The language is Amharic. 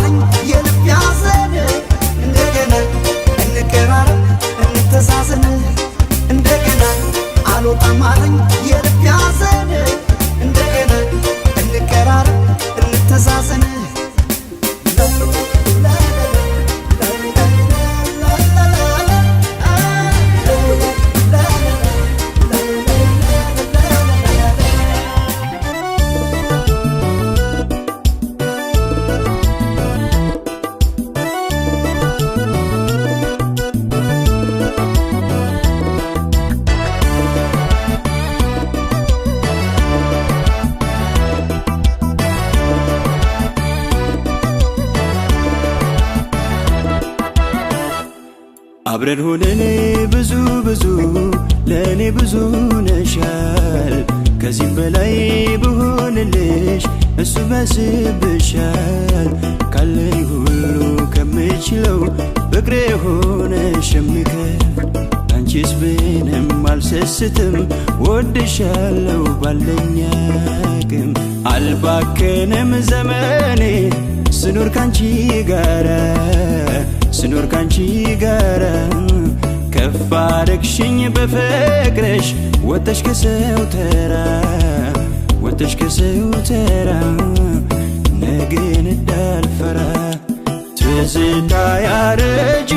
አልወጣም አለኝ የልብ ያዘን። እንደገና እንቀራረብ እንተዛዘን፣ እንደገና አልወጣም አለኝ የልብ ያዘን። እንደገና እንቀራረብ እንተዛዘን። አብረን ሆነን ብዙ ብዙ ለእኔ ብዙ ነሻል፣ ከዚህም በላይ ብሆንልሽ እሱ በስብሻል። ካለኝ ሁሉ ከምችለው ፍቅሬ ሆነሽ የምከፍል፣ አንቺስ ብንም አልሰስትም፣ ወድሻለው ባለኝ አቅም። አልባከንም ዘመኔ ስኖር ካንቺ ጋራ፣ ስኖር ካንቺ ጋራ። ከፍ አረግሽኝ በፍቅርሽ ወተሽ ከሰው ተራ፣ ወተሽ ከሰው ተራ፣ ነገን እንዳልፈራ ትዝታ ያረጅ።